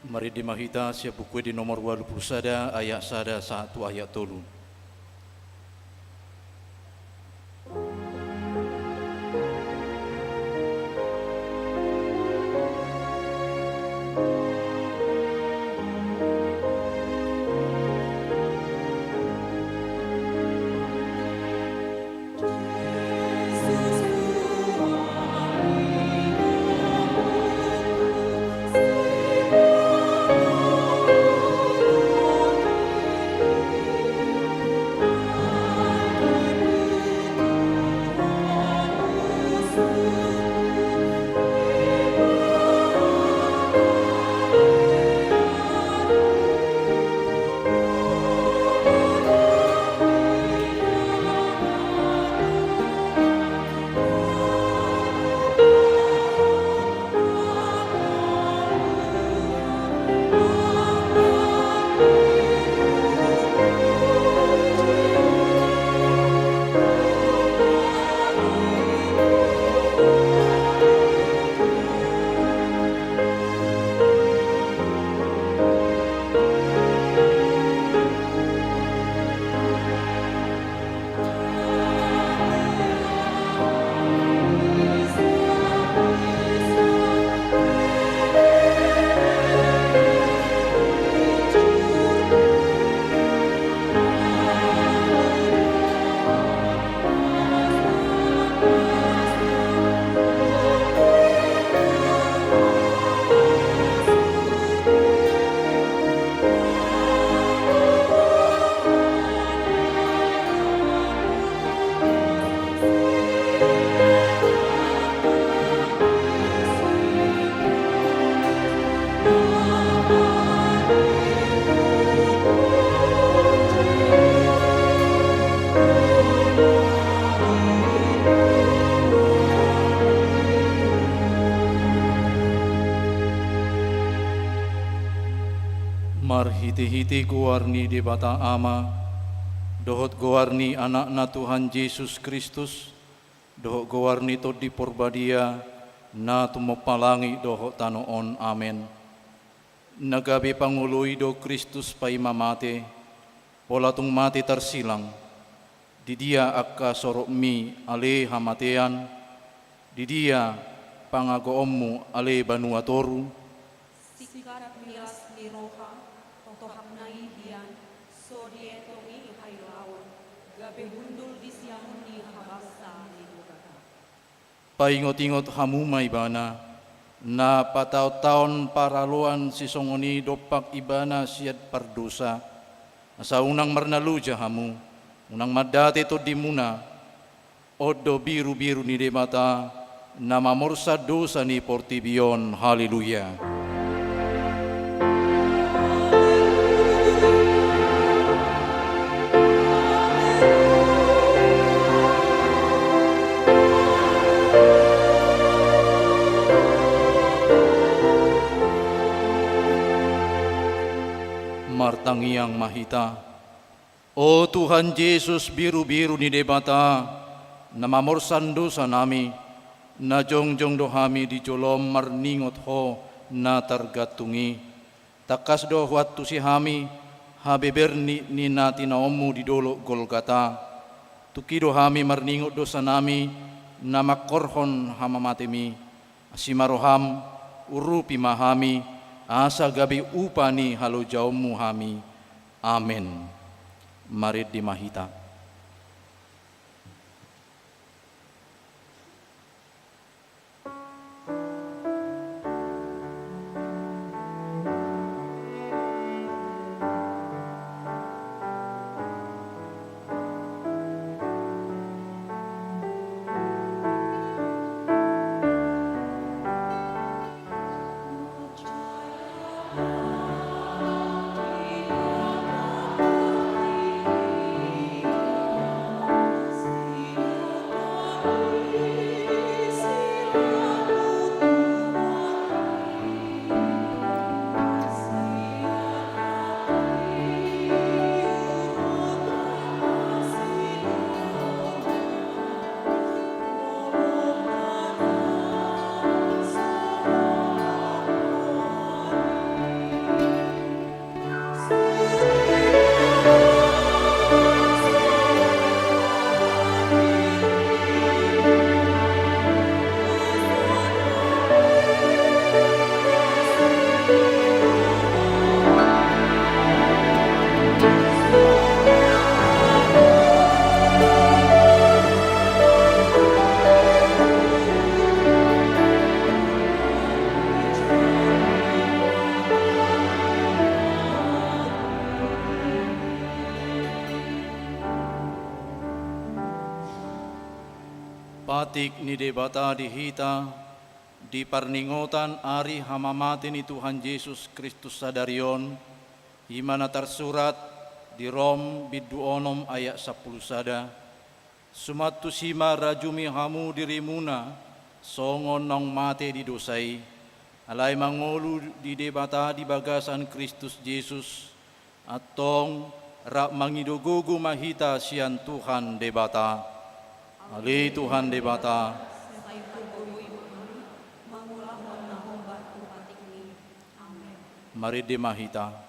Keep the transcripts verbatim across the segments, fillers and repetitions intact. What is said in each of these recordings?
Marende ma hita sian Buku Ende nomor ualu pulu sada, ayat sada sahat tu ayat tolu. Marhitehite goar ni Debata Ama, dohot goar ni Anakna Tuhan Jesus Kristus, dohot goar ni Tondi Porbadia, na tumompa langit dohot tano on. Amen. Na gabe pangoloi do Kristus paima mate, pola tung mate tarsilang. Di dia angka sorokmi ale hamatean? Di dia pangagoonmu ale banua toru? Singkat ni las ni roha, totohapna i hian, so dietong i hailaon, gabe hundul di siamun ni habangsa ni Debata. Paingot-ingot hamu ma Ibana, na pataon-taon paraloan sisongon i dompak Ibana sian pardosa, asa unang marnaloja hamu, unang mandate tondimuna. On do birubiru ni Debata, na mamorsan dosa ni portibi on. Haleluya. Martangiang ma hita. O Tuhan Jesus, birubiru ni Debata, na mamorsan dosanami, na jongjong do hami di jolom marningot Ho na targantung i. Tangkas do huantusi hami habeber ni, ni na tinaonmu di dolok Golgata. Tungki do hami marningot dosanami na mangkorhon hamamatemi. Asi ma roham, urupi ma hami, asa gabe upa ni halojaonmu hami. Amen. Marende ma hita. Patik ni Debata di hita, di parningotan ari hamamate ni Tuhan Jesus Kristus sadari on, i ma na tarsurat di Rom bindu onom ayat sampulu sada. Suman tusi ma rajumi hamu dirimuna, songon naung mate di dosa i, alai mangolu di Debata di bagasan Kristus Jesus, antong rap mangido gogo ma hita sian Tuhan Debata. Ale Tuhan Debata. Marende ma hita.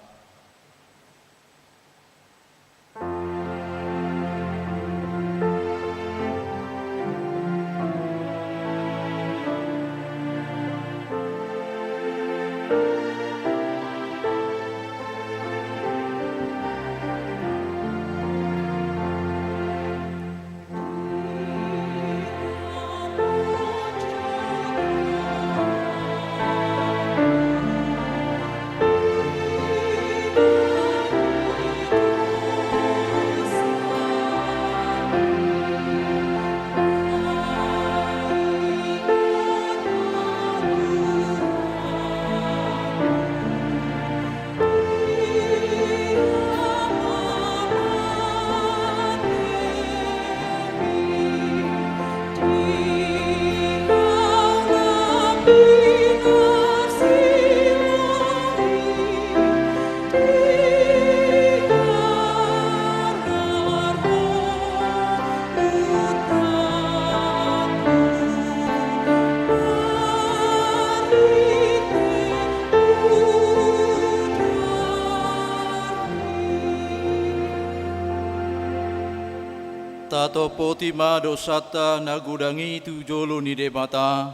Tatopoti ma dosanta na godang i tu jolo ni Debata,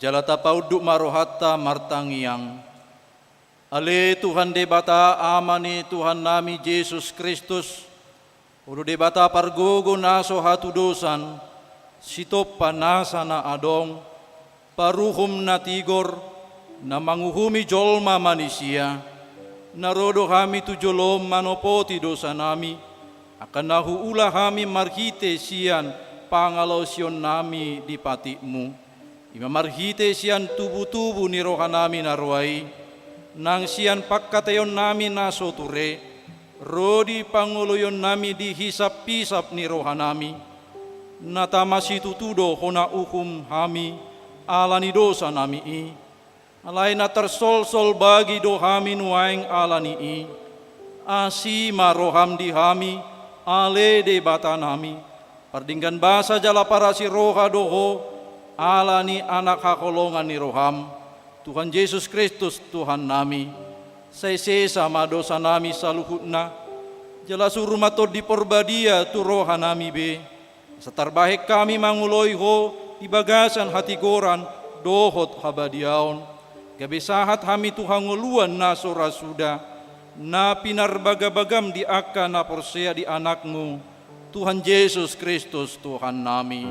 jala tapaunduk ma rohanta martangiang. Ale Tuhan Debata, Ama ni Tuhannami Jesus Kristus, Ho do Debata pargogo na so hatudosan, sitompa nasa na adong, paruhum na tigor, na manguhumi jolma manisia, na ro do hami tu joloM manopoti dosanami, angka na huula hami marhite sian pangalaosionnami di patikMu. I ma marhite sian tubutubu ni rohanami na roa i, nang sian pangkataionnami na so ture, ro di pangoloionnami di hisaphisap ni rohanami, na tama situtu do hona uhum hami ala ni dosanami i, alai na tarsolsol bagi do hami nuaeng ala ni i. Asi ma rohaM di hami, ale Debatanami, pardenggan basa jala parasi roha do Ho, ala ni Anak haholongan ni rohaM, Tuhan Jesus Kristus Tuhannami. Sai sesa ma dosanami saluhutna, jala suru ma Tondi Parbadia tu rohanami be, asa tarbahen hami mangoloi Ho di bagasan hatigoran dohot habadiaon, gabe sahat hami tu hangoluan na so ra suda, na pinarbagabagam di angka na porsea di Anakmu, Tuhan Jesus Kristus, Tuhannami.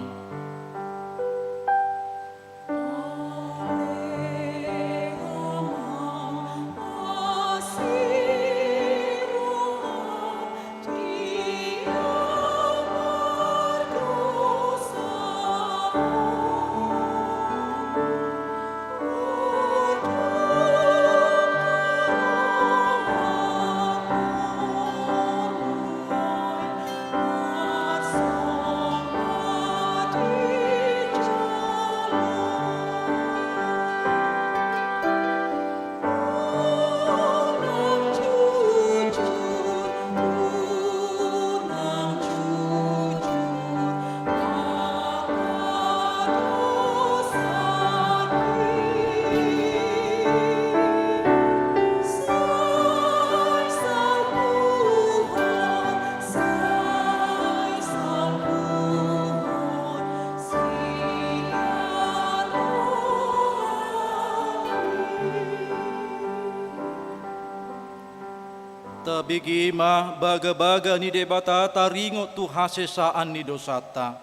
Tabege ma bagabaga ni Debata taringot tu hasesaan ni dosanta.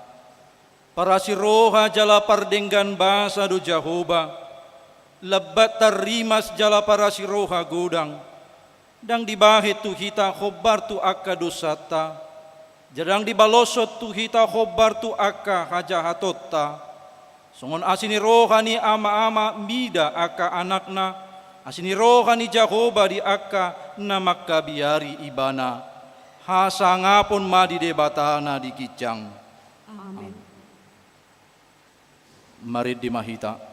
Parasiroha jala pardenggan basa do Jahowa, lambat tarrimas jala parasiroha godang. Ndang dibahen tu hita hombar tu angka dosanta, jala ndang dibaloshon tu hita hombar tu angka hajahatonta. Songon asi ni roha ni ama-ama mida angka anakna, asi ni roha ni Jahowa di angka na mangkabiari ibana. Hasangapon ma di Debata na di ginjang. Amen. Marende ma hita.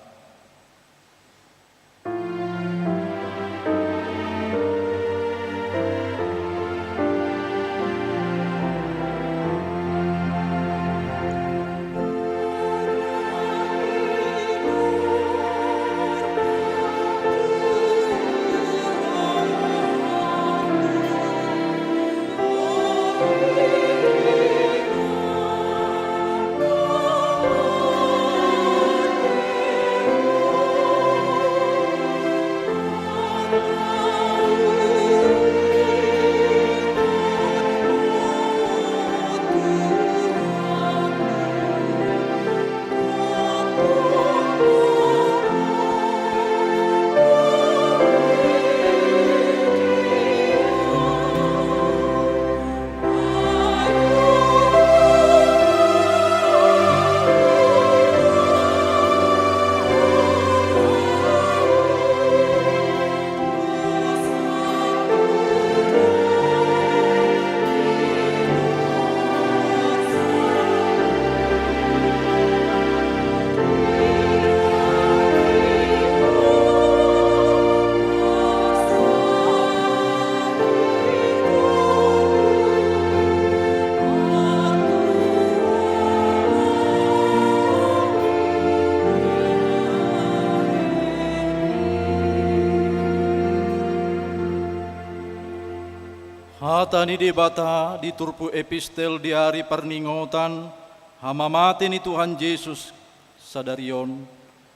Hata ni Debata di turpuk epistel di ari parningotan hamamate ni Tuhan Jesus sadari on,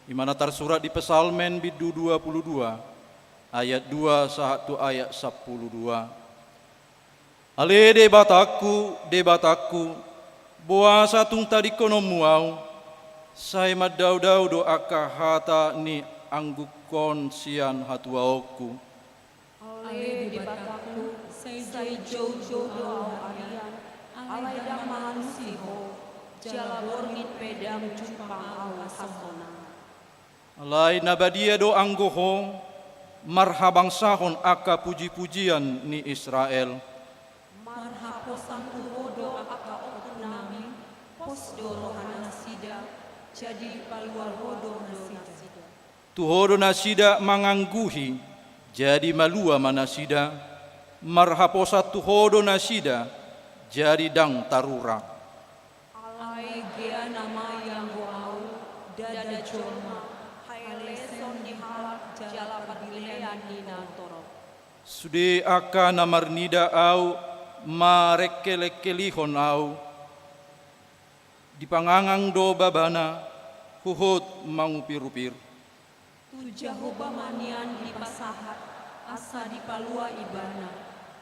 i ma na tarsurat di Psalmen bindu dua pulu dua, ayat dua sahat tu ayat sampulu dua. Ale Debatangku, Debatangku, boasa tung tadingkononmu ahu? Sai mandaodao do angka hata ni anggukon sian hatuaonku. Ale Debatangku, sai joujou do ahu arian, alai ndang mangalusi Ho, jala borngin pe ndang jumpang ahu hasonang. Alai na badia do anggo Ho marhabangsahon angka pujipujian ni Israel. Marhaposan tu Ho do angka ompunami, pos do rohanasida, jadi dipalua Ho do nasida. Tu Ho do nasida mangangguhi, jadi malua ma nasida, marhaposan tu Ho do nasida, jadi ndang tarura. Alai gea nama ianggo ahu, ndada jolma, haeleson ni halak jala pardilean ni na torop. Sude angka na marnida ahu marengkelengkelihon ahu, dipangangang do babana, huhut mangupirupir. Tu Jahowa ma nian dipasahat, asa dipalua ibana,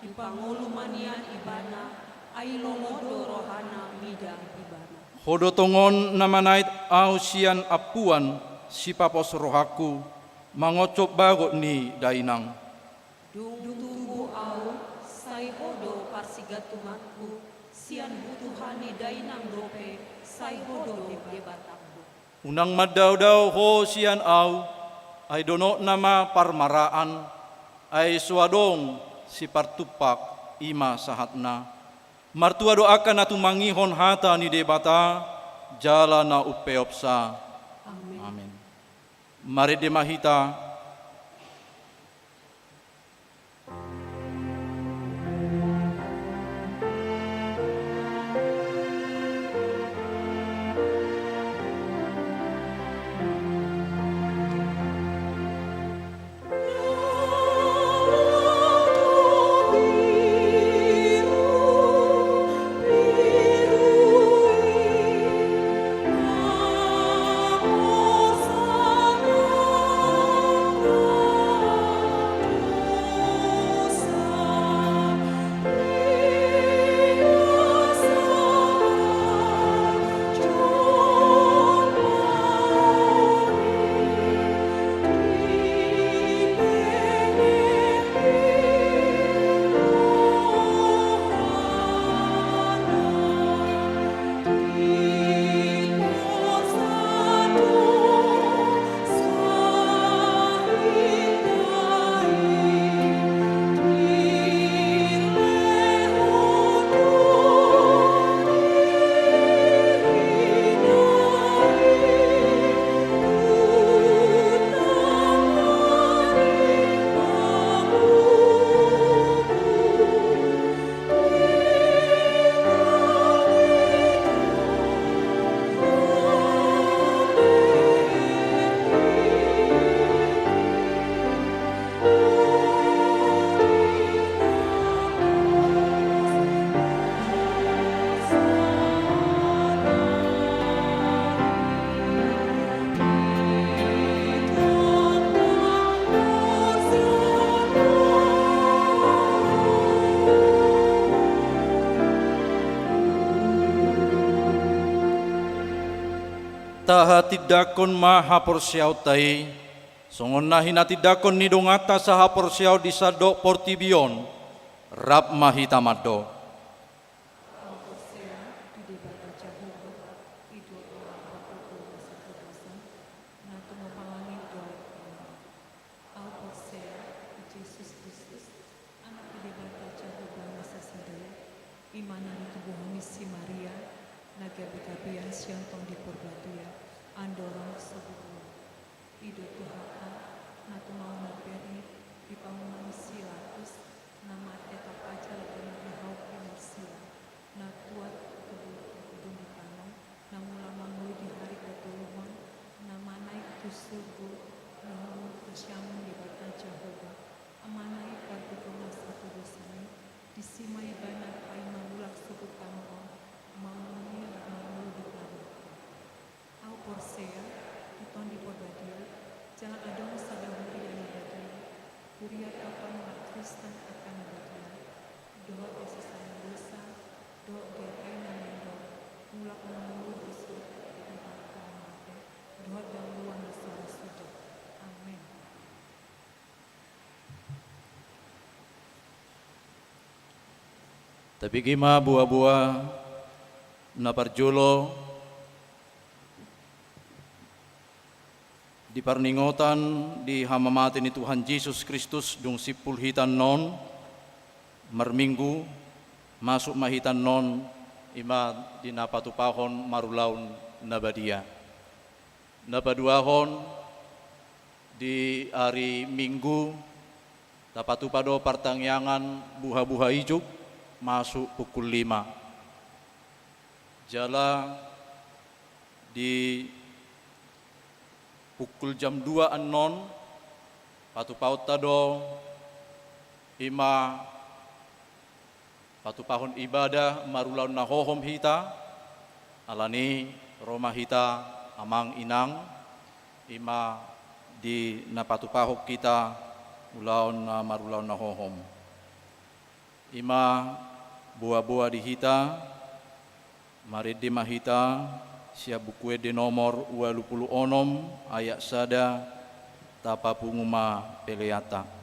dipangolu ma nian ibana, ai lomo do rohana mida ibana. Ho do tongon na manait ahu sian ampuan, sipapos rohangku, mangonsop bagot ni dainang. Dung tubu ahu, sai Ho do parsigantunganku, sian butuhan ni dainang dope, sai Ho do Debatangku. Unang mandaodao ho sian ahu, ai donokna ma parmaraan, ai so adong sipartumpak, i ma sahatna. Martua do angka na tumangihon hata ni Debata, jala na umpeopsa. Amen. Amen. Marende ma hita. Tahatindangkon ma haporseaonta i, songon na hinatindangkon ni donganta sahaporseaon di sandok portibi on. Rap ma hita mandok. Ahu porsea tu Debata Jahowa, i do Ama pargogo na satu kuasa, na tumompa langit dohot tano. Ahu porsea tu Jesus Kristus, Anak ni Debata Jahowa na sasada i, i ma na ditubuhon ni si Maria, na gabegabean sian Tondi Porbadia, andorang so dibue. I do Tuhanta, na tumao na ber i di pangunan ni si Pilatus, na mate tapaja laho na dihaut di Marsia, na tuat, togihon di tano, na mulak mangolu di ari patoluhon, na manaek tu surgo, na humuruk tu siamun ni Debata Jahowa, Amana i pargogo na satu kuasa i, disi ma Ibana paima mulak sogot tano on, mangulahon rap mangolu di tano on. Ahu porsea tu Tondi Porbadia, jala adong sada huria na badia, huria tongtong umat Kristen angka na badia, dohot hasesaan dosa, dohot diatean na mandok, mulak mangolu di surgo di antara na mate, dohot dauluan di surgo. Amen. Tabege ma boaboa na parjolo di parningotan di hamamate ni Tuhan Jesus Kristus dung simpul hita annon marminggu, masuk ma hita annon i ma di na patupahon marulaon na badia. Na paduahon, di ari Minggu tapatupa do partangiangan buhabuha ijuk masuk pukul lima. Jala di pukul jam dua annon patupaonta do I ma patupahon ibadah marulaon na hohom hita, alani i ro ma hita amang inang, i ma di na patupahon hita ulaon na marulaon na hohom. I ma boa-boa di hita, marende ma hita sian Buku Ende nomor ualu pulu onom ayat sada, tapapungu ma peleanta.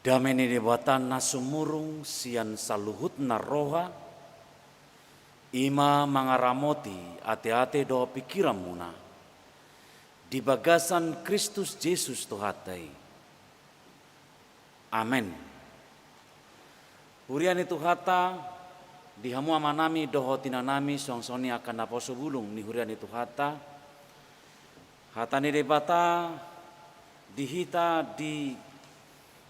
Dame ni Debata na sumurung sian saluhutna roha, i ma mangaramoti ateate dohot pingkiranmuna di bagasan Kristus Jesus Tuhanta i. Amen. Huria ni Tuhanta, di hamu amanami dohot inanami, suang songon i angka naposo bulung ni huria ni Tuhanta, hata ni Debata di hita di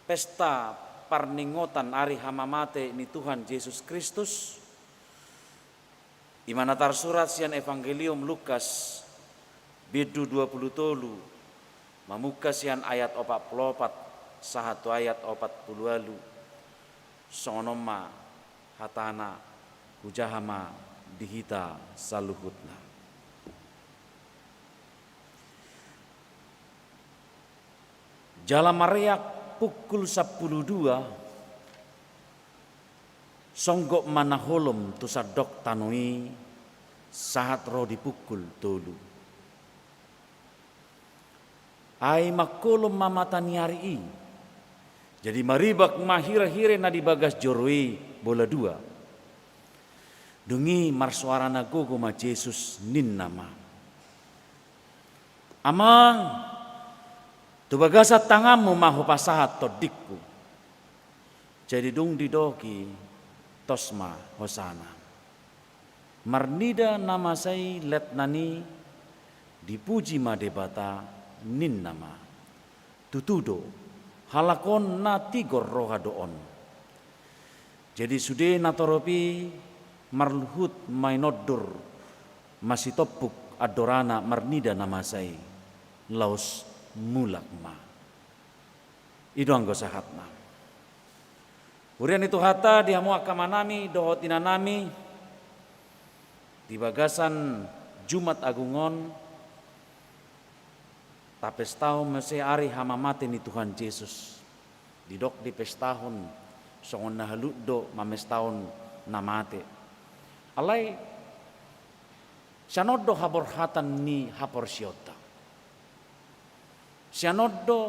pesta parningotan ari hamamate ni Tuhan Jesus Kristus, i ma na tarsurat sian Evangelium Lukas, bindu dua pulu tolu, mamungka sian ayat opat pulu opat sahat tu ayat opat pulu ualu. Songon on ma hatana, hujaha ma di hita saluhutna. Jala mareak pukul sampulu dua, songgop ma na holom tu sandok tano i sahat ro di pukul tolu. Ai mangholom ma mata ni ari i. Jadi maribak ma hirehire na di bagas joro i bola dua. Dung i marsoara na gogo ma Jesus, ninna ma: Amang, tu bagasan tanganmu ma hupasahat tondingku. Jadi dung didok i, tos ma hosana. Marnida na masa i letnan i, dipuji ma Debata, ninna ma: Tutu do, halak on na tigor roha do on. Jadi sude natorop i marluhut ma i nondur, masitompuk andorana marnida na masa i, laos mulak ma. I do anggo sahatna. Huria ni Tuhanta, di hamu angka amanami dohot inanami, di bagasan Jumat Agung on, tapestahon muse ari hamamate ni Tuhan Jesus. Didok dipestahon, songon na halut do mamestahon na mate. Alai, sian on do haborhatan ni haporseaonta. Sian on do,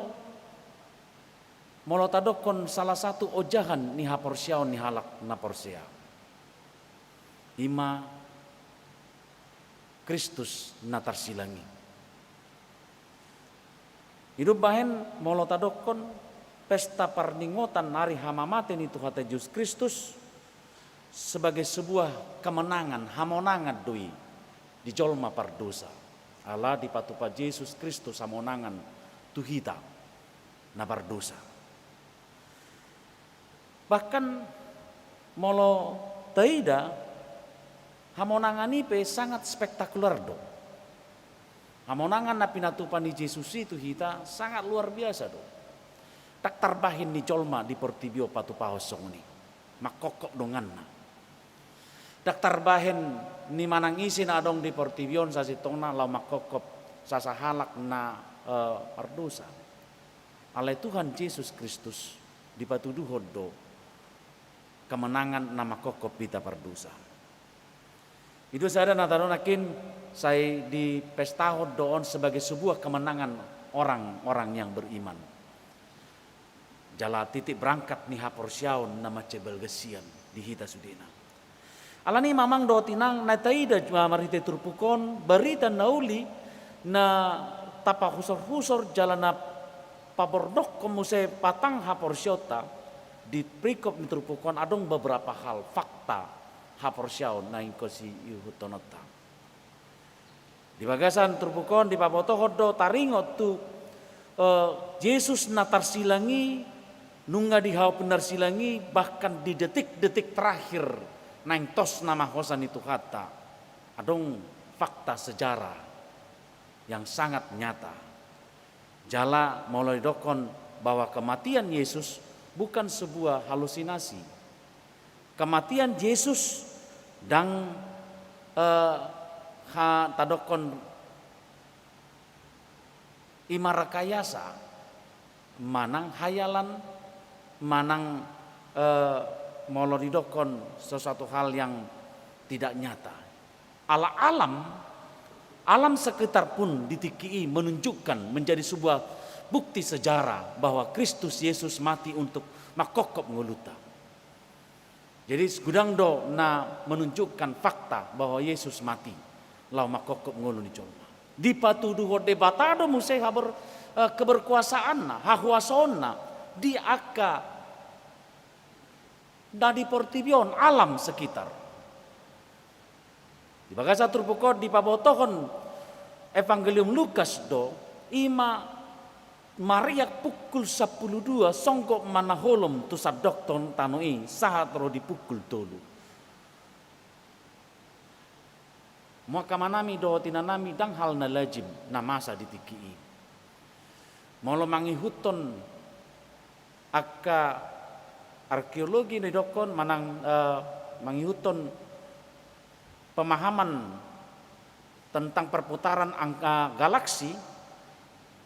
molo tadokkon, salah satu ojahan ni haporseaon ni halak na porsea, i ma Kristus na tarsilang i. I do umbahen molo tadokkon, pesta parningotan ari hamamate ni Tuhanta Jesus Kristus sebagai sebuah kemenangan, hamonangan do i di jolma pardosa. Ala dipatupa Jesus Kristus hamonangan tu hita na pardosa. Bahkan molo taida, hamonangan i pe sangat spektakuler do. Hamonangan na pinatupa ni Jesus i tu hita sangat luar biasa do. Ndang tarbahen ni jolma di portibi on patupahon songon i. Mangkophop donganna. Ndang tarbahen ni manang ise na adong di portibi on sasintongna laho mangkophop sasahalak na, eh, pardosa. Alai Tuhan Jesus Kristus dipatuduhon do kemenangan na mangkophop hita pardosa. I do sada na tadok nangkin, sai dipestahon do on sebagai sebuah kemenangan orang-orang yang beriman. Jala titik berangkat ni haporseaon na mansai balga sian di hita sudena. Alani i, amang dohot inang, na taida ma marhite turpuk on, barita na uli na tapahusorhusor jala na pabordokkon muse patang haporseaonta di perikop ni turpuk on, adong beberapa hal, fakta haporseaon na ingkon siihuthononta. Di bagasan turpuk on dipabotohon do taringot tu, eh, Jesus na tarsilang i, nunga di hau pinarsilang i, bahkan di detik-detik terakhir naeng tos nama hosa ni Tuhanta. Adong fakta sejarah yang sangat nyata. Jala molo didokkon bahwa kematian Yesus bukan sebuah halusinasi. Kematian Jesus ndang, eh, ha, tadokkon i ma rekayasa, manang hayalan, manang, eh, molo didokkon sesuatu hal yang tidak nyata. Ala alam, alam sekitar pun di tingki i menunjukkan menjadi sebuah bukti sejarah bahwa Kristus Yesus mati untuk mangkophop ngolunta. Jadi, godang do na menunjukkan fakta bahwa Yesus mati laho mangkophop ngolu ni jolma. Dipatuduhon Debata do muse haber-, eh, keberkuasaanna, hahuasoonna di angka na di portibi on, alam sekitar. Di bagasan turpuk on dipabotohon Evangelium Lukas do, i ma mariak pukul sampulu dua, songgop ma na holom tu sandok ton-, tano i, sahat ro di pukul tolu. Angka amanami dohot inanami, ndang hal na lazim na masa di tingki i. Molo mangihuthon angka arkeologi na didokkon manang, eh, mangihuthon pemahaman tentang perputaran angka galaksi,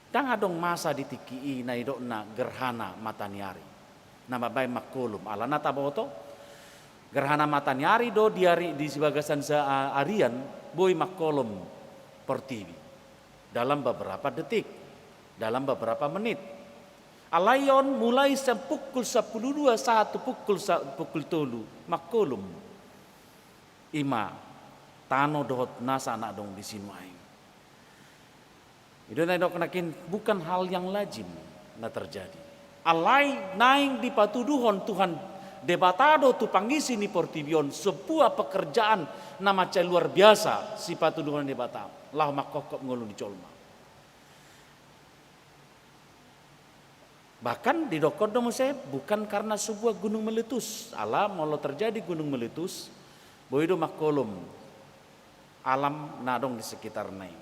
ndang adong masa di tingki i na nidokna gerhana mataniari na mambahen mangkolom. Alana taboto, gerhana mataniari do di ari, di bagasan sa-, a-, arian, boi mangkolom portibi dalam beberapa detik, dalam beberapa menit. Alai on mulai sian pukul sampulu dua sahat tu pukul sa-, pukul tolu, mangkolom i ma tano dohot nasa na adong disi nuaeng. I do na nidok nangkin, bukan hal yang lazim na terjadi. Alai naeng dipatuduhon Tuhan Debata do tu pangisi ni portibi on sebuah pekerjaan na mansai luar biasa sipatuduhon Debata laho mangkophop ngolu ni jolma. Bahkan didokkon do muse, bukan karena sebuah gunung meletus. Ala molo terjadi gunung meletus, boi do mangkolom alam na adong di sekitarna i.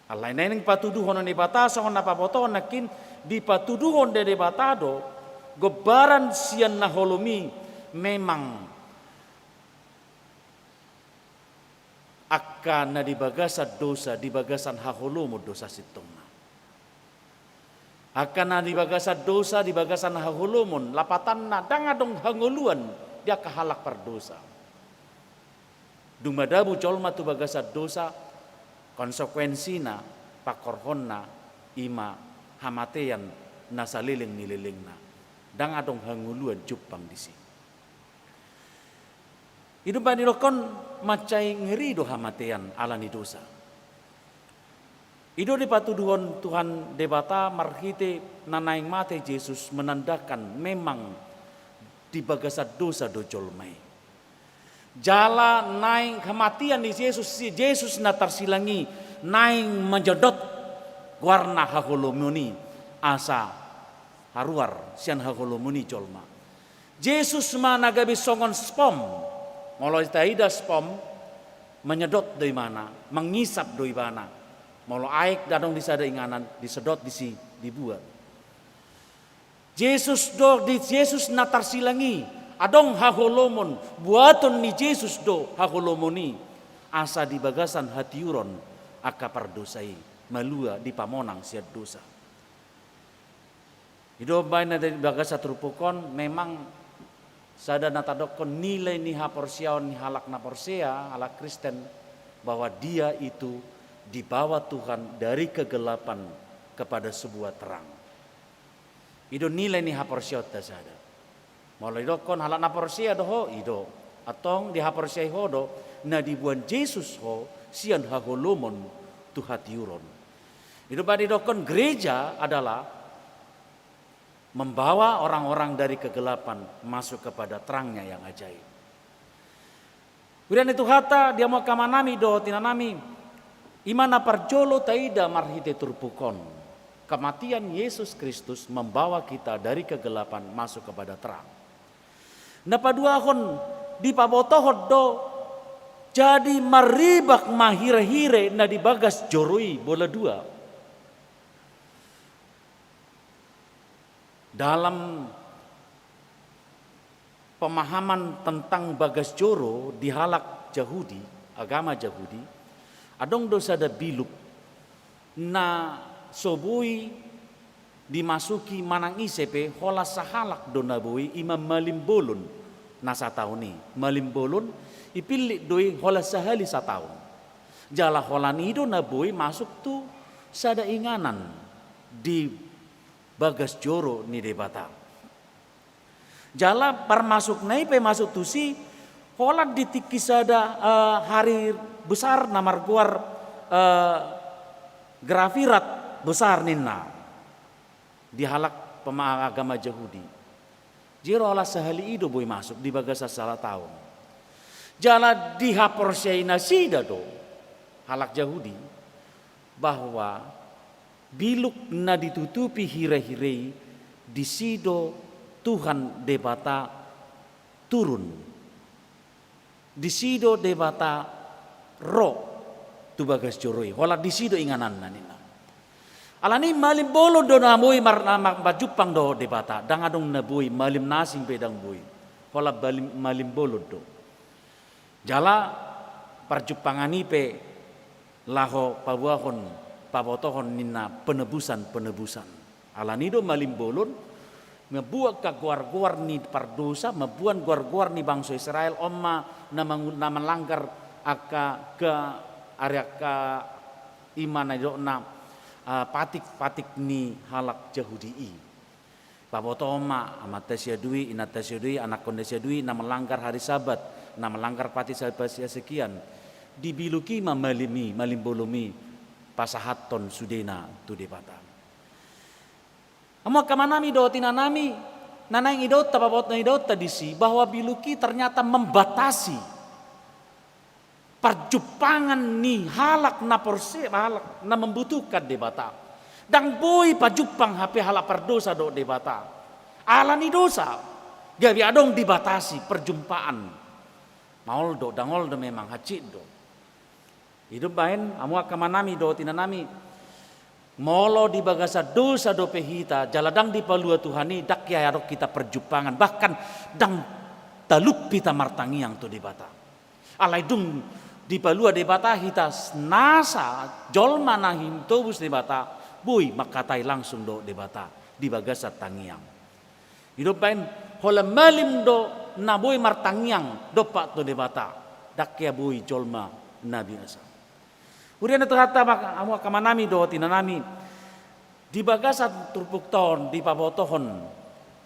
Alai naeng dipatuduhon Debata, songon na pabotohon nangkin, dipatuduhon Debata do gombaran sian na holom i memang angka na di bagasan dosa, di bagasan haholomon do sasintongna. Angka na di bagasan dosa, di bagasan haholomon, lapatanna ndang adong hangoluan di angka halak pardosa. Dung madabu jolma tu bagasan dosa, konsekuensina, pangkorhonna, i ma hamatean na saleleng ni lelengna. Ndang adong hangoluan jumpang disi. I do umbahen didokkon, mansai ngeri do hamatean ala ni dosa. I do dipatuduhon Tuhan Debata marhite na naeng mate Jesus menandakan memang di bagasan dosa do jolma i. Jala naeng hamatean ni Jesus, si Jesus na tarsilang i naeng manjadot goarna haholomon i, asa haruar sian haholomon i jolma. Jesus ma na gabe songon spom. Molo taida spom, manyedot do ibana, mangisap do ibana. Molo aek na adong di sada inganan, disedot disi, dibuat. Jesus do, di Jesus na tarsilang i, adong haholomon, buaton ni Jesus do haholomon i, asa di bagasan hatiuron angka pardosa i malua dipamonang sian dosa. I do umbahen na di bagasan turpuk on, memang sada na tadokkon nilai ni haporseaon ni halak na porsea, halak Kristen, bahwa dia itu dibawa Tuhan dari kegelapan kepada sebuah terang. I do nilai ni haporseaonta sada. Molo didokkon halak na porsea do ho, i do. Antong dihaporseai ho do na diboan Jesus ho sian haholomon tu hatiuron. I do umbahen didokkon gereja adalah membawa orang-orang dari kegelapan masuk kepada terangnya yang ajaib. Huria ni Tuhanta, di hamu angka amanami dohot inanami, i ma na parjolo taida marhite turpuk on. Kematian Yesus Kristus membawa kita dari kegelapan masuk kepada terang. Na paduahon, dipabotohon do, jadi marribak ma hirehire na di bagas joro i bola dua. Dalam pemahaman tentang bagas joro di halak Jahudi, agama Jahudi, adong do sada biluk na so boi dimasuki manang ise pe, holan sahalak do na boi, i ma malimbolon na sataon i. Malimbolon, ipillit do i holan sahali sataon. Jala holan i do na boi masuk tu sada inganan. di bagas joro ni Debata. Jala parmasukna i pe masuk tusi, holan di tingki sada, eh, hari besar na margoar, eh, Grafirat besar ninna di halak pema-, agama Jahudi. Jero holan sahali i do boi masuk di bagasan sada taon. Jala dihaporseai nasida do halak Jahudi bahwa biluk na ditutupi hirehire i, disi do Tuhan Debata turun. Disi do Debata ro tu bagas joro i, holan disi do ingananna ninna. Alani malim bolon do na boi mar-, na ma-, manjumpang dohot Debata, ndang adong na boi, malim na asing pe ndang boi. Holan malim, malim bolon do. Jala parjumpangan i pe laho paboahon, pabotohon ninna penebusan-penebusan. Alani do malim bolon, mamboan goar-goar ni pardosa, mamboan goar-goar ni bangso Israel, on ma na mangu-, na manlanggar angka ke-, ari angka i ma na nidokna, ah, patik-patik ni halak Jahudi i. Pabotohon ma amanta siadui, inanta siadui, anakkonna siadui, na melanggar hari Sabat, na melanggar patik Sabat sekian. Di biluk i ma malim i, malim bolon i, pasahathon sudena tu Debata. Hamu angka amanami dohot inanami, na naeng idaonta, pabotohon idaonta disi, bahwa biluk i ternyata membatasi parjumpangan ni halak na porse-, halak na membutuhkan Debata. Ndang boi pajumpang hape halak pardosa dohot Debata. Alani dosa, gabe adong dibatasi parjumpaan. Maol do, ndang ol do memang, hansit do. I do umbahen, hamu angka amanami dohot inanami, molo di bagasan dosa dope hita, jala ndang dipalua Tuhan i, ndang hea adong hita parjumpangan, bahkan ndang talup hita martangiang tu Debata. Alai dung dipalua Debata hita, nasa jolma na hinitobus Debata, boi mangkatai langsung dohot Debata di bagasan tangiang. I do umbahen, holan malim do na boi martangiang dompak tu Debata, ndang hea boi jolma na biasa. Huria ni Tuhanta, hamu angka amanami dohot inanami, di bagasan turpukta on dipabotohon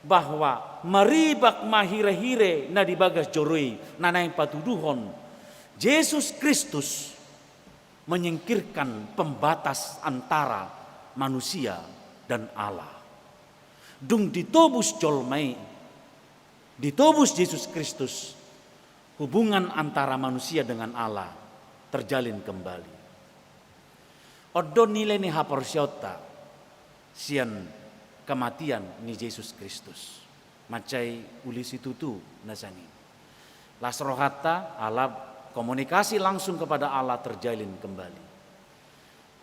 bahwa maribak ma hirehire na di bagas joro i, na naeng patuduhon Jesus Kristus menyingkirkan pembatas antara manusia dan Allah. Dung ditobus jolma i, ditobus Jesus Kristus, hubungan antara manusia dengan Allah terjalin kembali. On do nilai ni haporseaonta sian kematian ni Jesus Kristus. Mansai uli situtu na sian i. Las rohanta, ala komunikasi langsung kepada Allah terjalin kembali.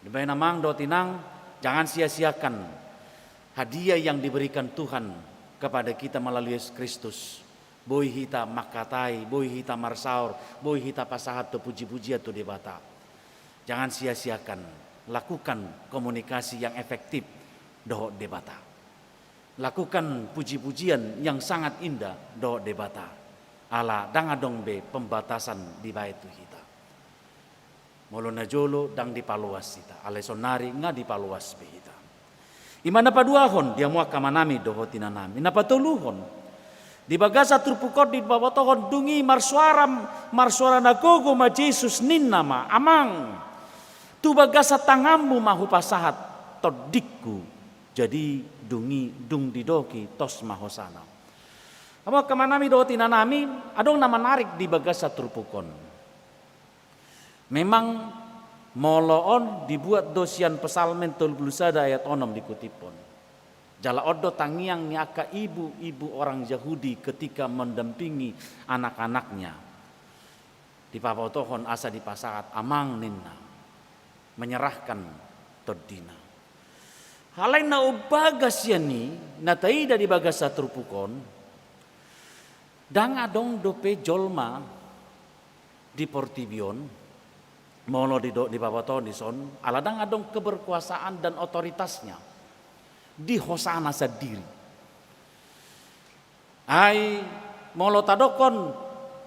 Dibaen amang dohot inang, jangan sia-siakan hadiah yang diberikan Tuhan kepada kita melalui Yesus Kristus. Boi hita mangkatai, boi hita marsaor, boi hita pasahat tu puji-pujian tu Debata. Jangan sia-siakan, lakukan komunikasi yang efektif dohot Debata. Lakukan puji-pujian yang sangat indah dohot Debata. Ala ndang adong be pembatasan dibaen tu hita. Molo najolo ndang dipaloas hita, alai saonari nga dipaloas be hita. I ma na paduahon di hamu angka amanami dohot inanami. Na patoluhon, di bagasan turpuk on dipabotohon dung i marsuara, marsuara na gogo ma Jesus ninna ma, "Amang, tu bagasan tanganmu ma hupasahat tondingku." Jadi dung i, dung didok i, tos ma hosana. Hamu angka amanami dohot inanami, adong na menarik di bagasan turpuk on. Memang molo on dibuat do sian Psalmen tolu pulu sada ayat onom dikutiphon. Jala on do tangiang ni angka ibu-ibu orang Jahudi ketika mendampingi anak-anaknya. Dipabotohon asa dipasahat, "Amang," ninna, menyerahkan tondina. Alai na umbagas sian i, na taida di bagasan turpuk on, ndang adong dope jolma di portibi on, molo di do-, dipabotohon dison, ala ndang adong keberkuasaan dan otoritasnya di hosana sandiri. Ai, molo tadokkon,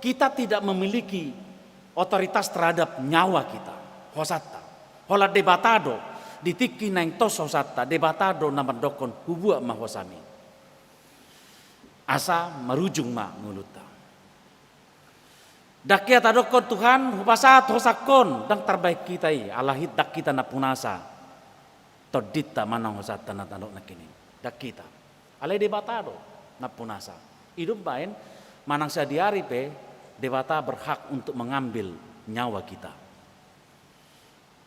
kita tidak memiliki otoritas terhadap nyawa kita, hosanta. Holan Debata do. Di tingki naeng tos hosanta, Debata do na mandokkon hubuat ma hosami, asa marujung ma ngolunta. Ndang hea tadokkon Tuhan, hupasahat hosangkon, ndang tarbahen hita i, alai ndang hita nampunasa tondinta manang hosanta na tadok nangkining. Ndang hita. Alai Debata do nampunasa. I do umbahen manang sadihari pe Debata berhak untuk mengambil nyawa kita.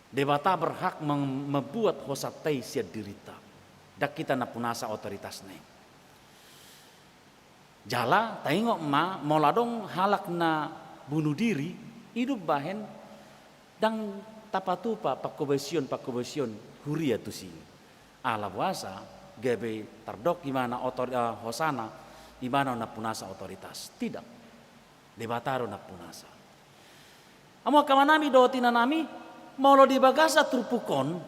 Debata berhak mem-, membuat hosanta i sian dirinta. Ndang hita nampunasa otoritasna i. Jala taingot ma, molo adong halak na bunuh diri, i do umbahen ndang tapatupa panghobasion-panghobasion huria tusi. Ala boasa gabe tardok ibana otor-, eh, hosana, ibana nampunasa otoritas. Tidak. Debata do nampunasa. Hamu angka amanami dohot inanami, molo di bagasan turpuk on,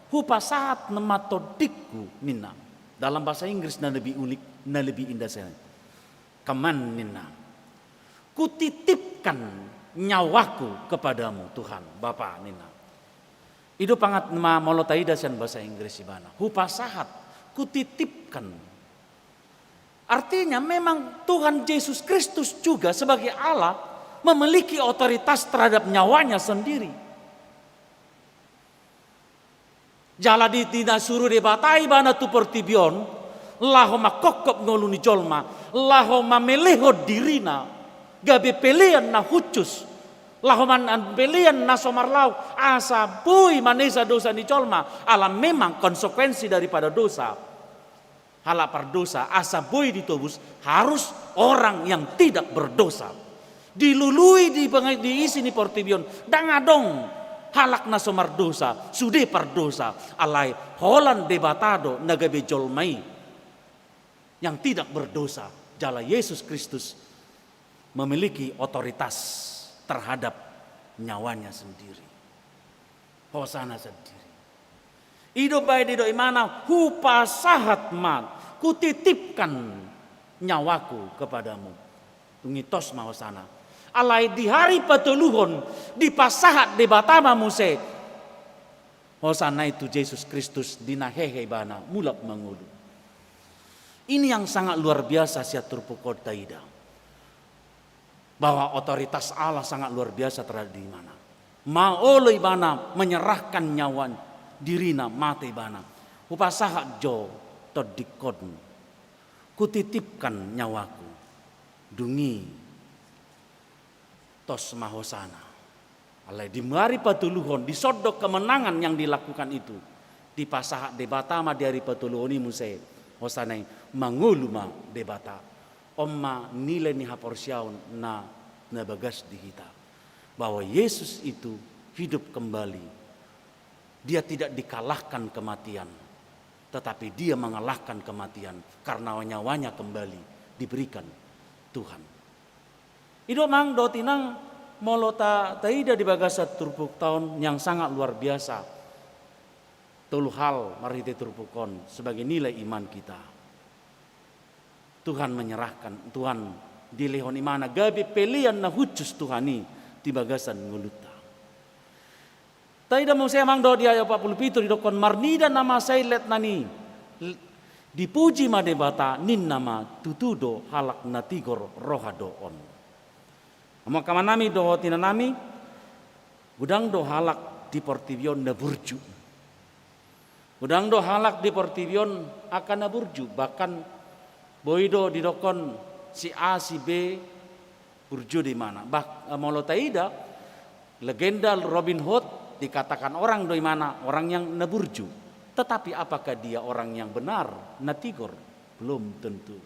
hupasahat ma tondingku ninna. Dalam bahasa Inggris na lebih unik, na lebih indah saya. Command ninna. Kutitipkan nyawaku kepadamu Tuhan, Bapa ninna. I do pangat ma molo taida sian bahasa Inggris ibana. Hupasahat, kutitipkan. Artinya memang Tuhan Yesus Kristus juga sebagai Allah memiliki otoritas terhadap nyawanya sendiri. Jala di, di na suru Debata ibana tu portibi on, laho manghophop ngolu ni jolma, laho mamelehon dirina, gabe pelean na hushus, laho man-, pelean na so marlaok, asa boi manesa dosa ni jolma, ala memang konsekuensi daripada dosa. Halak pardosa, asa boi ditobus, harus orang yang tidak berdosa. Dilului di peng-, di isi ni portibi on, ndang adong halak na so mardosa, sude pardosa, alai holan Debata do na gabe jolma i yang tidak berdosa, jala Yesus Kristus memiliki otoritas terhadap nyawanya sendiri. Hosana sendiri. I do baen didok ibana, hupasahat ma, kutitipkan nyawaku kepadamu. Dung i tos ma hosana. Alai di hari patoluhon, dipasahat Debata ma muse hosana i tu Jesus Kristus, di na hehe ibana mulak mangolu. Ini yang sangat luar biasa sian turpuk on taida. Bahwa otoritas Allah sangat luar biasa terhadap diri ibana. Molo ibana menyerahkan nyawa dirina, mate ibana. Hupasahat jo tondingkon. Kutitipkan nyawaku. Dung i tos ma hosana. Alai di hari patoluhon, di sondok kemenangan yang dilakukan itu, dipasahat Debata ma di hari patoluhon i muse hosana i, mangolu ma Debata. On ma nilai ni haporseaon na, na bagas di hita. Bahwa Yesus itu hidup kembali. Dia tidak dikalahkan kematian, tetapi dia mengalahkan kematian karena nyawanya kembali diberikan Tuhan. I do amang dohot inang, molo ta, taida di bagasan turpukta on yang sangat luar biasa. Tolu hal marhite turpuk on sebagai nilai iman kita. Tuhan menyerahkan, Tuhan dilehon ibana gabe pelean na hushus Tuhan i di bagasan ngolunta. Taida muse amang dohot di ayat opat pulu pitu didokkon, marnida na mansai letnan i, dipuji ma Debata, ninna ma, tutu do halak na tigor roha do on. Amang amanami dohot inanami, godang do halak di portibi on na burju. Godang do halak di portibi on angka na burju, bahkan boi do didokkon si A, si B, burju do ibana. Bah, molo taida, legenda Robin Hood, dikatakan orang do ibana, orang yang na burju. Tetapi apakah dia orang yang benar, na tigor? Belum tentu.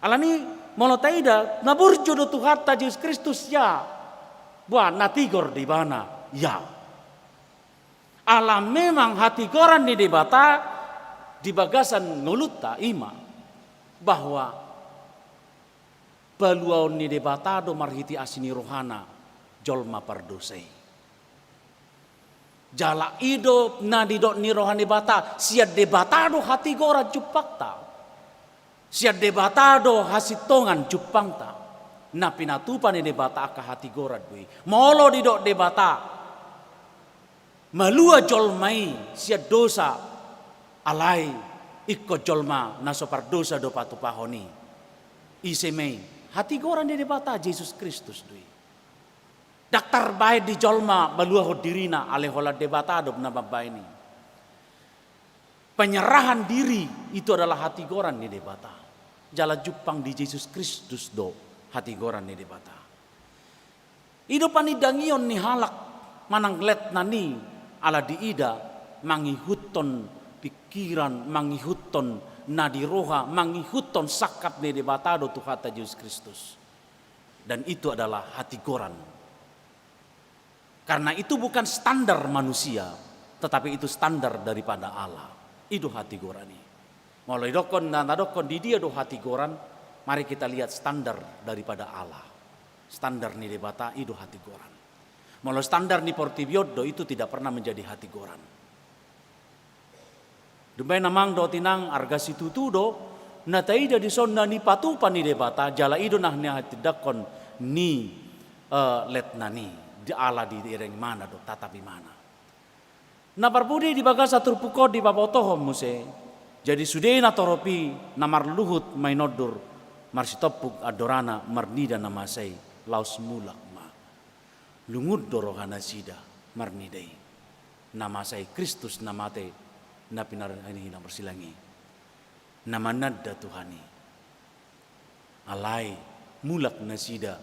Alani, molo taida, na burju do Tuhanta Jesus Kristus, ya. Bah, na tigor do ibana, ya. Ala memang hatigoran ni Debata di bagasan ngolunta i ma bahwa paluaon ni Debata do marhite asi ni rohana jolma pardosa i. Jala i do na nidok ni roha ni Debata, sian Debata do hatigoran jumpangta. Sian Debata do hasintongan jumpangta. Na pinatupa ni Debata angka hatigoran do i. Molo didok Debata, Malua jolma i sian dosa, alai ingkon jolma na so pardosa do patupahon i. Ise ma i? Hatigoran ni Debata, Jesus Kristus do i. Ndang tarbaen di jolma maluahon dirina, alai holan Debata do na mambaen i. Penyerahan diri itu adalah hatigoran ni Debata. Jala jumpang di Jesus Kristus do hatigoran ni Debata. I do panindangion ni halak manang letnan i, ala diida mangihuthon pikiran, mangihuthon na di roha, mangihuthon sangkap ni Debata do Tuhanta Jesus Kristus. Dan itu adalah hatigoran. Karena itu bukan standar manusia, tetapi itu standar daripada Allah. I do hatigoran i. Molo didokkon, na, na dokkon di dia do hatigoran, mari kita lihat standar daripada Allah. Standar ni Debata, i do hatigoran. Molo standar ni portibi on do, itu tidak pernah menjadi hatigoran. Dung baen amang dohot inang, arga situtu do na taida dison na nipatupa ni Debata, jala i do na nihatindangkon ni, eh, letnan i, di ala di ireng imana do, tatap imana. Na parpudi, di bagasan turpuk on dipabotohon muse, jadi sude natorop i na marluhut mainondur, marsitompuk andorana marnida na masa i, laos mulak ma. Lungun do rohanasida marnida i. Na masa i Kristus na mate, na pinarani na marsilang i. Na mananda Tuhan i. Alai mulak nasida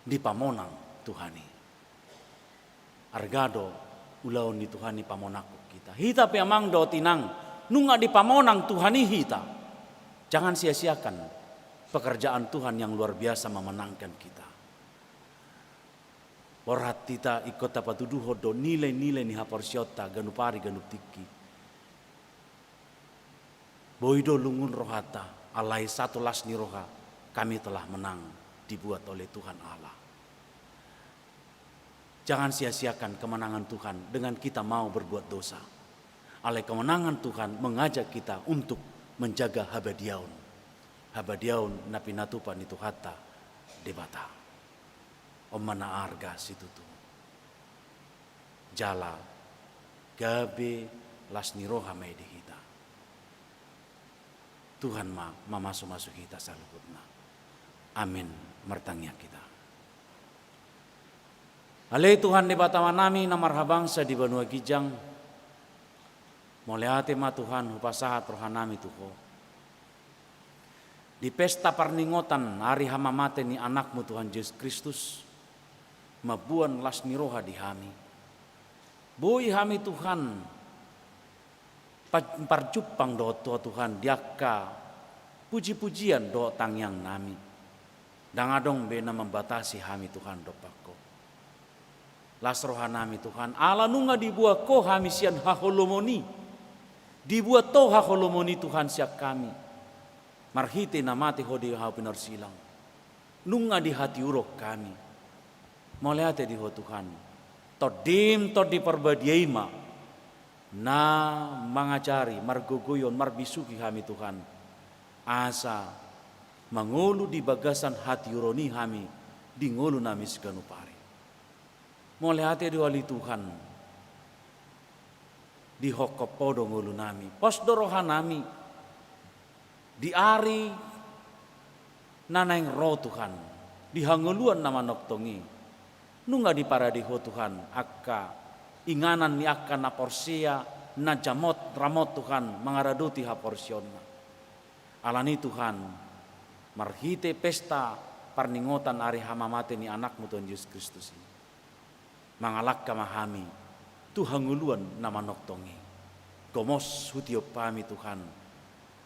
dipamonang Tuhan i. Arga do ulaon ni Tuhan i pamonangkon hita. Hita pe amang dohot inang, nunga dipamonang Tuhan i hita. Jangan sia-siakan pekerjaan Tuhan yang luar biasa memenangkan kita. Borhat hita ingkon tapatuduhon do nilai-nilai ni haporseaonta ganup ari ganup tingki. Boi do lungun rohanta, alai satu las ni roha, kami telah menang, dibuat oleh Tuhan Allah. Jangan sia-siakan kemenangan Tuhan dengan kita mau berbuat dosa. Alai kemenangan Tuhan mengajak kita untuk menjaga habadiaon. Habadiaon na pinatupa ni Tuhanta Debata. On ma na arga situtu. Jala gabe las ni roha ma i di hita. Tuhan ma mamasu-masu hita saluhutna. Amin. Martangiang hita. Ale Tuhan Debata nami na marhabangsa di banua ginjang, mauliate ma Tuhan hupasahat rohanami tu Ho. Di pesta parningotan ari hamamate ni Anakmu Tuhan Jesus Kristus, mamboan las ni roha di hami. Boi hami Tuhan pa-, parjumpang dohot Ho Tuhan di angka puji-pujian dohot tangiangnami. Ndang adong be na mambatasi hami Tuhan dompak Ho. Las rohanami Tuhan, ala nunga dibuat Ho hami sian haholomon i. Dibuat Ho haholomon i Tuhan sian hami. Marhite na mate Ho di hau pinarsilang. Nunga dihatiuron hami. Mauliate di Ho Tuhan. Tondim Tondi Parbadia i ma na mangajari, margogoion, marbisuhi hami Tuhan. Asa mangolu di bagasan hatiuron i hami di ngolunami siganup ari. Mauliate do ale Tuhan. Dihophop Ho do ngolunami. Pos do rohanami. Di ari na naeng ro Tuhan. Di hangoluan na manongtong i. Nunga diparade Ho Tuhan. Angka inganan ni angka na porsea. Na jamot ramot Tuhan. Mangaradoti haporseaonna. Alani Tuhan. Marhite pesta parningotan ari hamamate ni Anakmu Tuhan Jesus Kristus i. Mangalangka ma hami tu hangoluan na manongtong i. Gomos hutiop hami Tuhan,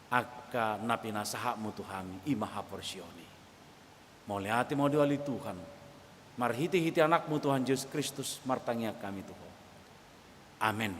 angka na pinasahatmu tu hami i ma haporseaon i. Mauliate ma di ale Tuhan, marhitehite Anakmu Tuhan Jesus Kristus martangiang hami tu Ho. Amen.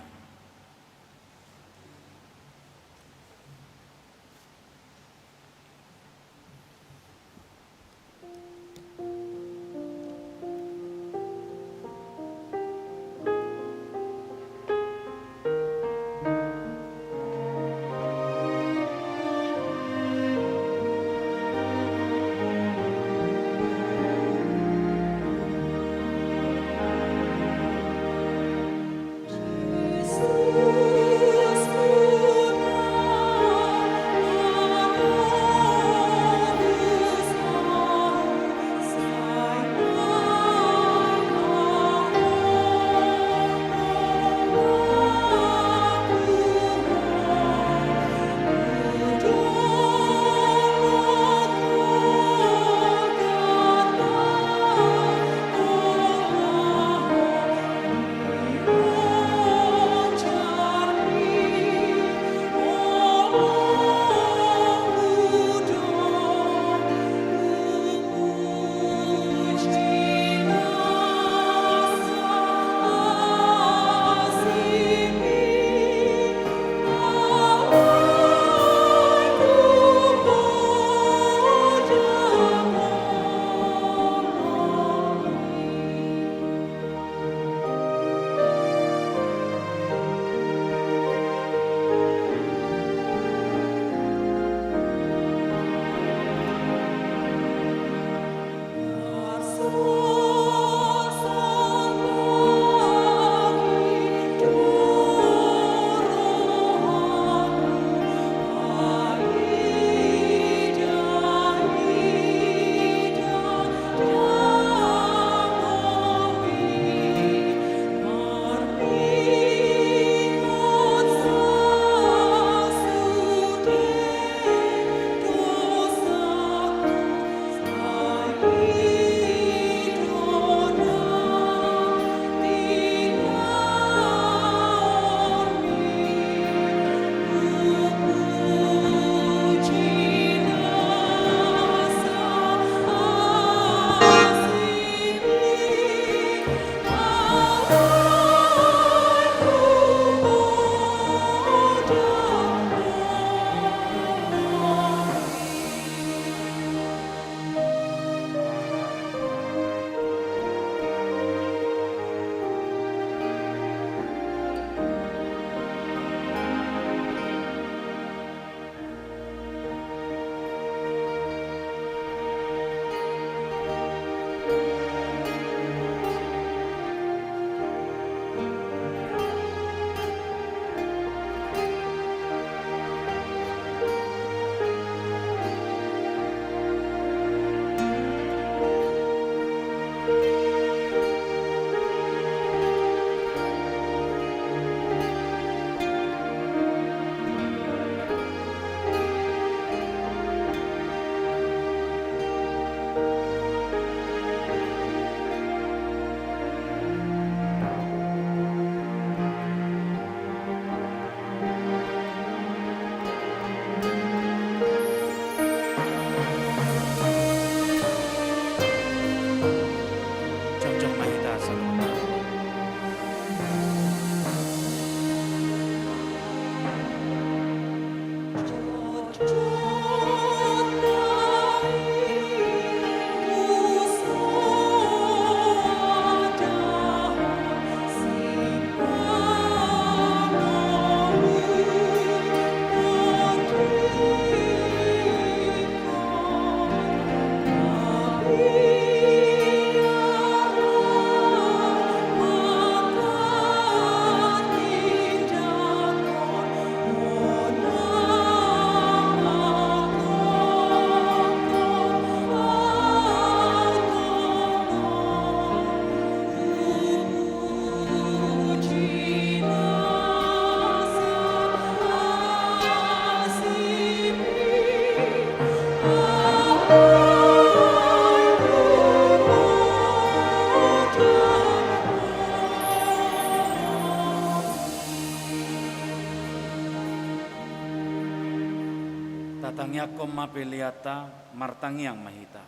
Angkon ma peleanta, martangiang ma hita.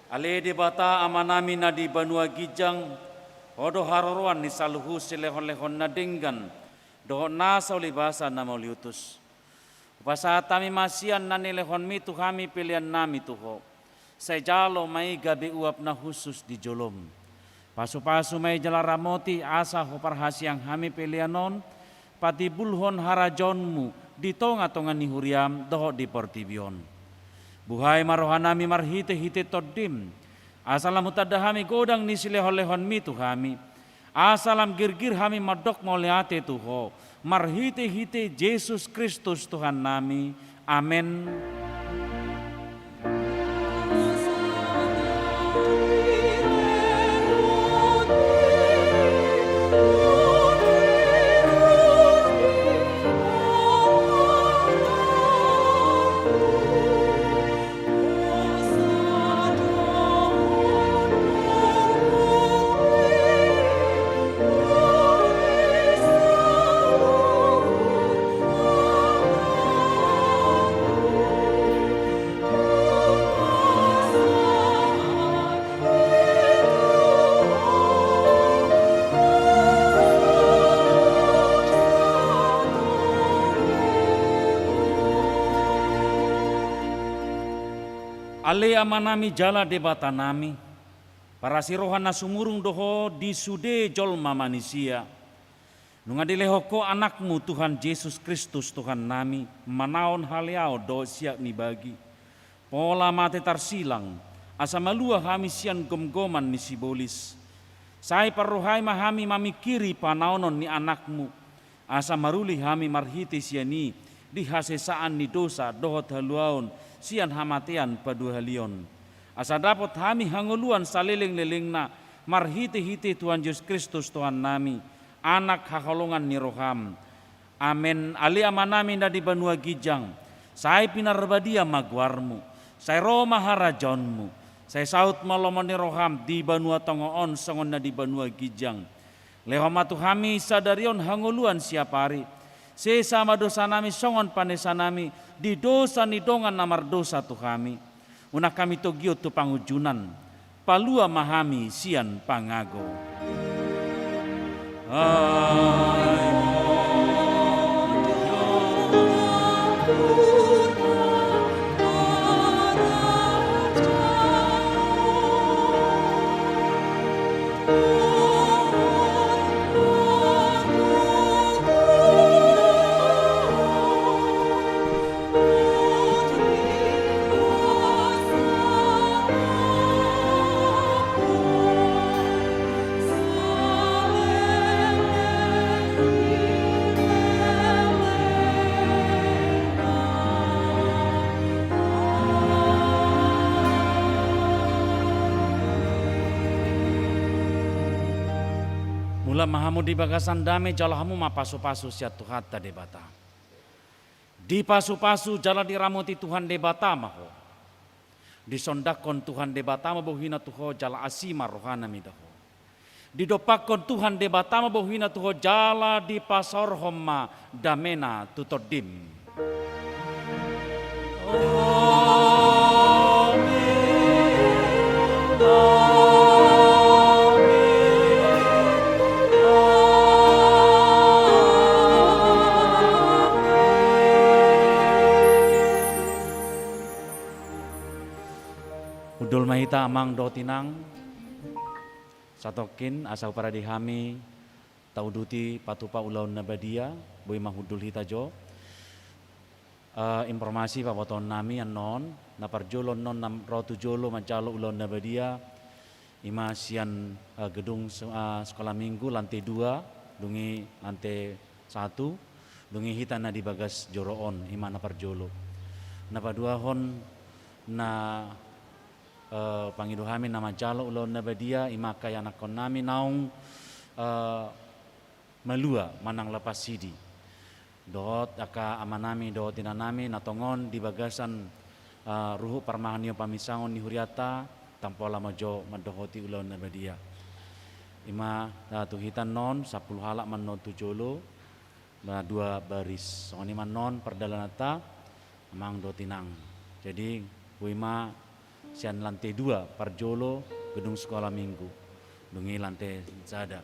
Ale Debata Amanami na di banua ginjang, Ho do haroroan ni saluhut silehonlehon na denggan dohot nasa ulibasa na mauliutus. Hupasahat hami ma sian na nilehonMi tu hami peleannami tu Ho. Sai jalo ma i gabe uap na hushus di joloM. Pasupasu ma i jala ramoti asa huparhaseang hami pelean on patimbulhon harajaonMu di tongatonga ni huriaM dohot di portibi on. Buhai ma rohanami marhitehite TondiM, asa lam hutanda hami godang ni silehonlehonMi tu hami, asa lam girgir hami mandok mauliate tu Ho, marhitehite Jesus Kristus Tuhannami. Amen. Ale Amanami jala Debatanami, parasi roha na sumurung do Ho di sude jolma manisia. Nunga dilehon Ho AnakMu Tuhan Jesus Kristus Tuhannami, manaon haleaon dohot siap ni bagi, pola mate tarsilang, asa malua hami sian gomgoman ni sibolis. Sai parrohai ma hami mamingkiri panaonon ni AnakMu, asa maruli hami marhite sian i di hasesaan ni dosa dohot haluaon sian hamatean paduahalion. Asa dapot hami hangoluan salelenglelengna marhitehite Tuhan Jesus Kristus Tuhannami, Anak haholongan ni rohaM. Amen. Ale Amanami na di banua ginjang, sai pinarbadia ma goarMu, sai ro ma harajaonMu, sai saut ma lomo ni rohaM di banua tonga on songon na di banua ginjang. Lehon ma tu hami sadari on hangoluan siapari. Sesa ma dosanami songon panesanami di dosa ni dongan na mardosa tu hami. Unang hami togihon tu pangunjunan. Palua ma hami sian pangago. Mulak ma hamu di bagasan dame, jalo hamu ma pasupasu sian Tuhanta Debata. Dipasupasu jala diramoti Tuhan Debata ma ho. Disondangkon Tuhan Debata ma bohina tu ho jala asi ma rohana mida ho. Didompakkon Tuhan Debata ma bohina tu ho jala dipasaorhon ma damena tu tondim. Amen. Amen. Amen. Hundul ma hita amang dohot inang. Satongkin asa huparade hami tauduti patupa ulaon na badia, boi ma hundul hita jo. Eh, informasi pabotoonnami annon, na parjolo annon na ro tu jolo manjalo ulaon na badia, ima sian, eh, gedung se-, eh, sekolah minggu lantai dua, dung i lantai satu, dung i hita na di bagas joro on, ima na parjolo. Na paduahon na eh, pangido hami na manjalo ulaon na badia, ima angka ianakkonnami naung, eh, malua manang lapas sidi. Dohot angka amanami dohot inanami na tongon di bagasan, eh, ruhut parmahanion paminsangon ni hurianta, tampola ma jo mandohoti ulaon na badia. Ima, eh, tu hita annon, sampulu halak ma annon tu jolo, na dua baris. Songon i ma annon pardalananta, Amang dohot inang. Jadi, boi ma sian lante dua parjolo gedung sekolah minggu. Dung i lante sada.